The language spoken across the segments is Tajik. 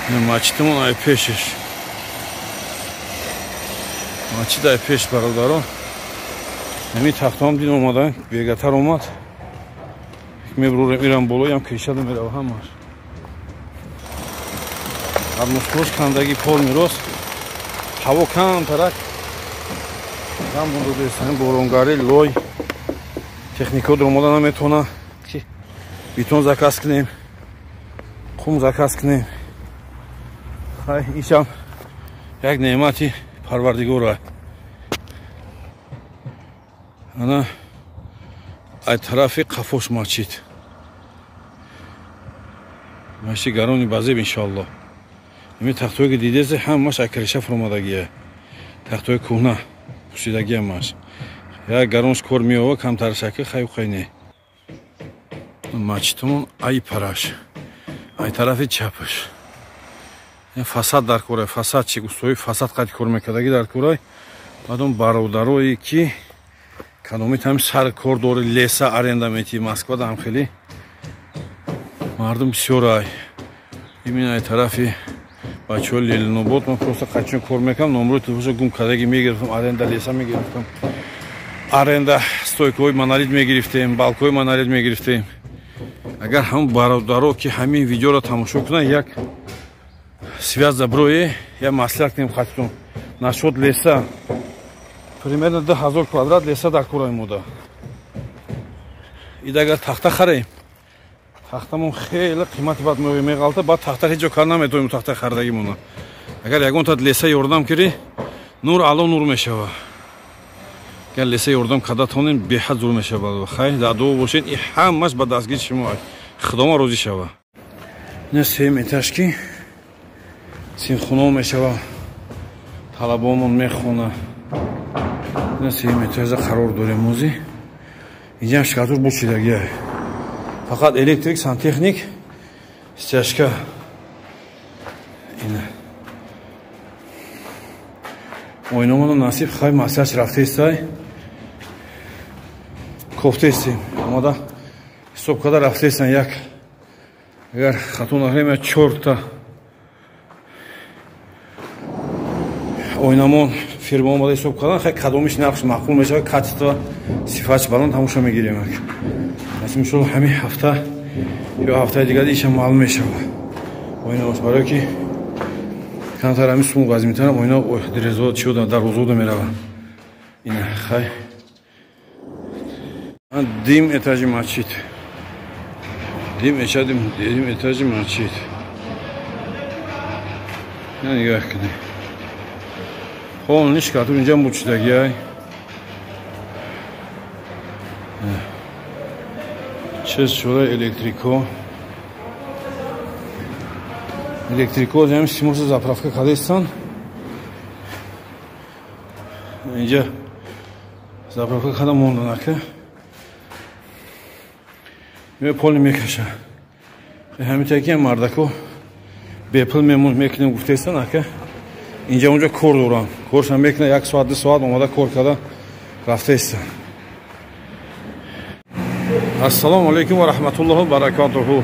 Масҷидмон ай пешаш. Масҷид ай пеш, бародарон. Ҳамин тахтаам дин омадан, бегатар омад. Мебурем ирам болоям кишада мерава ҳамаш. Атмосфераш кандаги полный рост. Ҳаво камтарак. Кам бундудест, боронгари лой. Техникао омода наметавона. Бетон заказ кунем. Қум заказ кунем. Хай, ишам як неъмати Парвардигора. Ана ай тарафи қафош масҷид. Масҷиди гарони базеб иншоалло. Ими тахтое ки дидесе ҳамаш ай криша фуромадагия. Тахтои кӯҳна пӯшидагия маш. Як гаронш кор меова, камтар шакл хай хай не. Масҷидмон ай параш. Ай тарафи чапаш. Фасад дар кора, фасад чи устои фасад қад кор мекардаги дар кора. Баъдон бародарое ки кадомит ҳам сар кор дори, леса аренда мети Москва да ҳам хеле мардум бисёр ай. Именно ай тарафи бачаҳои Ленинобод ман просто қачон кор мекардам, номрои телефоншо гум кардаги мегирифтам, аренда леса мегирифтам. Аренда стойкаҳои монолит мегирифтем, балкои монолит мегирифтем. Агар ҳам бародаро ки ҳамин видеоро тамошо кунанд, як связь заброе, я маслиҳат кунем хатитон. Насчет леса. Примерно 2000 квадрат леса дар кораи мода. Ид агар тахта харем, тахтамон хеле қимати бад меғалта, баъд тахта ҳеҷ ҷо кар наметавонем тахта хардагимона. Агар ягон та леса ёрдам кирӣ, нур ало нур мешава. Агар леса ёрдам карда тонем, беҳад зур мешава. Хай, дар дуо бошед, и ҳамаш ба дастгири шумо. Худома розӣ шава. Ина сеюм этаж ки синхуно мешава, талабомон мехона. Ина сеюм этажа қарор дорем мози. Инҷам шкатур бучидагия. Фақат электрик, сантехник, стяжка. Ина. Ойномоно насиб хай маслиҳат рафтестай. Кофтестем. Омада ҳисоб карда рафтестан як. Агар хато накунем, як 4 та ойнамон фирма омада ҳисоб кардан, хай кадомиш нархш маъқул мешавад, качество сифатш баланд, ҳамоша мегирем. Насиб иншоалло ҳамин ҳафта ё ҳафтаи дигар иша маълум мешавад. Ойнаош барое ки камтар ҳамин суму вазмитарам ойна дирезо чиёда дарвозода мерава. Ина хай. Дим этажи масҷид. Дим этажи масҷид. Ина нигоҳ кунед. Полный шкатур инҷа мучидагиай. Чиз шуда электрико. Электрико ҳам симоса заправка кардастан. Инҷа заправка карда мондан ака. Ме полный мекаша. Ҳамин таки мардако бепул мемон мекунем гуфтестан ака. Инҷа онҷо кор дорам. Коршам мекунам, 1 соат, 2 соат омада кор карда рафтаистам. Ассалому алайкум ва раҳматуллоҳи ва баракатуҳу.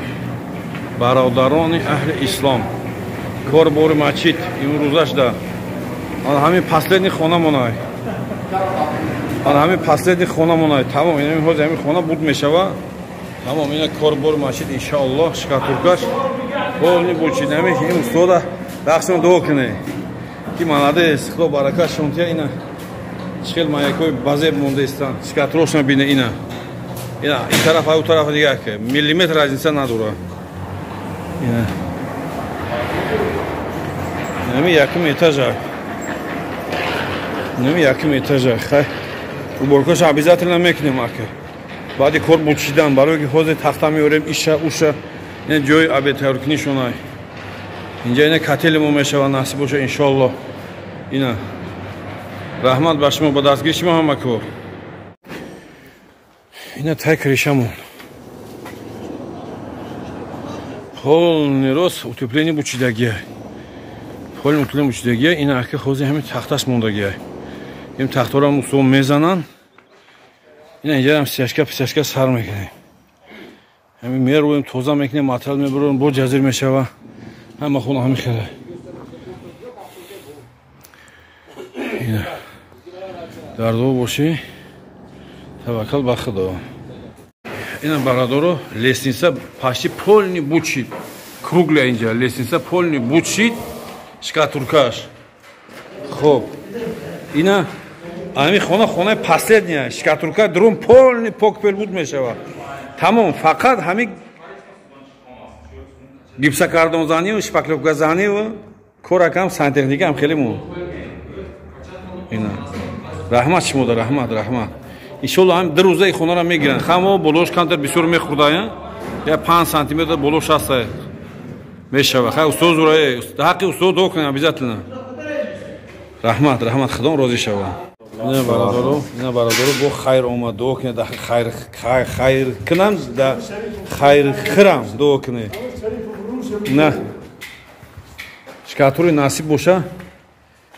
Бародарони аҳли ислом. Кор бори масҷид имрӯзаш да. Ана ҳамин последний хонамонай. Ана ҳамин последний хонамонай. Тамом, ин ҳозир ҳамин хона буд мешава. Тамом, ина кор бори масҷид иншоаллоҳ шкатуркаш полный бучид. Ҳамин ин устода рақсон дуо кунед. Ки молодец, худо баракатшон тия. Ина чхел маякои базеб мондаистан. Шкатурошна бине ина. Ина ин тараф ай у тараф дигар ки миллиметр разница надора. Ина. Нами якум этажа. Нами якум этажа. Хай. Уборкаш обязательно мекунем ака. Баъди кор бучидан, барои ки ҳозир тахта меорем, иша, уша, ина ҷои обед тайёркунишонай. Инҷа ина котелимо мешава, насиб боша иншоаллоҳ. Ина. Раҳмат ба шумо, ба дастгири шумо ҳама кор. Ина тай кришамон. Полный рост утепление бучидагия. Полный утепление бучидагия. Ина ака ҳозир ҳамин тахташ мондагия. Ин тахтаро ҳам усто мезананд. Ина инҷа ҳам стяжка сар мекунем. Ҳамин мерӯем, тоза мекунем, материал мебарорем, бо ҷазир мешава. Ҳама хона ҳами хеле. Дар дуо бошӣ, таваккал ба Худо. Ина бародаро, лестница почти полный бучит. Круглая инҷа, лестница полный бучит, шкатуркаш. Хоб. Ина ами хона хонаи последняя, шкатурка друм полный покпел буд мешава. Тамом, фақат ҳами гипсокартонзанию шпаклёвказанию коракам сантехника ҳам хеле мон. Ина. Раҳмат шумода, раҳмат, раҳмат. Иншолло ҳам ду рӯзаи хонаро мегиранд. Хамо болош камтар бисёр мехӯрдая. Я 5 сантиметр болош ҳаста. Мешава. Хай устод зурае, ҳаққи устод дуо кунем обязательно. Раҳмат, раҳмат, Худо розӣ шава. Ина бародаро, ина бародаро бо хайр омад, дуо кунед, да хайр хайр кунам, да хайр хирам дуо кунед. На. Шкатури насиб боша.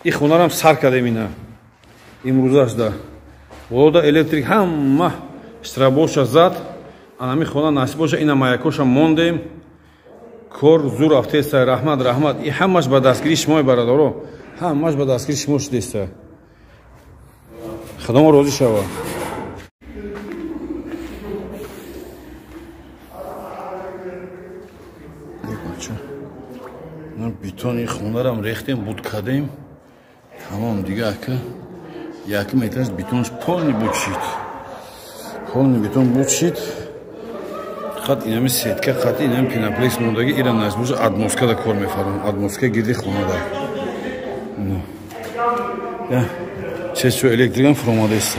И хонарам сар кардем ина. Имрӯзаш да. Волода электрик ҳама штрабоша зад. Анами хона насиб боша, ина маякоша мондем. Кор зур афтеста. Раҳмат, раҳмат. И ҳамаш ба дастгирии шумои бародаро. Ҳамаш ба дастгирии шумо шудеста. Худо розӣ шава. Бетони хонарам рехтем, буд кардем. Тамом дига ака. Яким этаж бетонш полный буд шид. Полный бетон буд шид. Хат инами сетка, хат инами пеноплекс мондаги ира назбуж адмоска да кор мефарам. Адмоска гирди хона да. Я чесу электрикам фуромадаиста.